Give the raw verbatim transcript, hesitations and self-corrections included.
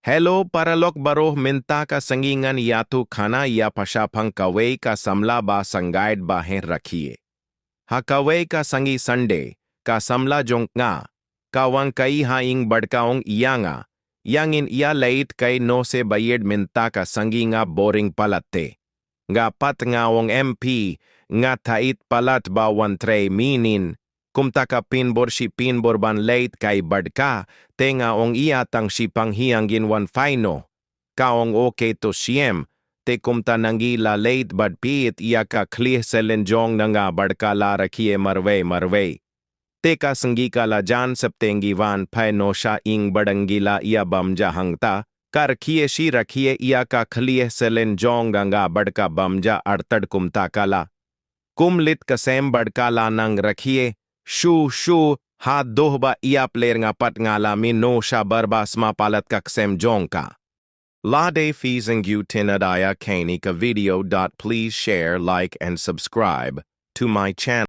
Hello paralok baroh, mynta ka sngi ngan ïathuh khana ïa pha shaphang kawei ka samla ba sngewbha ba heh rakhe. Ha kawei ka sngi Sunday, ka samla jong nga, ka wan kai ha ïing bad ka ong ïa nga, ïa ngin ïa leit kai noh seh ba ïeit, mynta ka sngi nga boring palat te. Nga pat nga ong em phi, nga thait palat ba wan trei mynnin. Kumta ka pynbor shi pynbor ban leit kai bad ka, te nga ong ïa tang shi panghiang ngin wan phai noh. Ka ong okay to shim, te kumta ngi la leit bad peit ïa ka khlieh selen jong nga bad ka la rakhe marwei marwei. Te ka sngi ka la jan sep te ngi wan phai noh sha ïing bad ngi la ïa bam ja hangta, ka rakhe shi rakhe ïa ka khlieh selen jong nga bad ka bam ja artat kumta ka la kum leit ka sem bad ka la nang rakhe shuh shuh haduh ba ïa pler nga pat nga la mih noh sha bar ba sma palat ka ksem jong ka. Lada phi sngew tynnad ïa kane ka video dot please share, like and subscribe to my channel.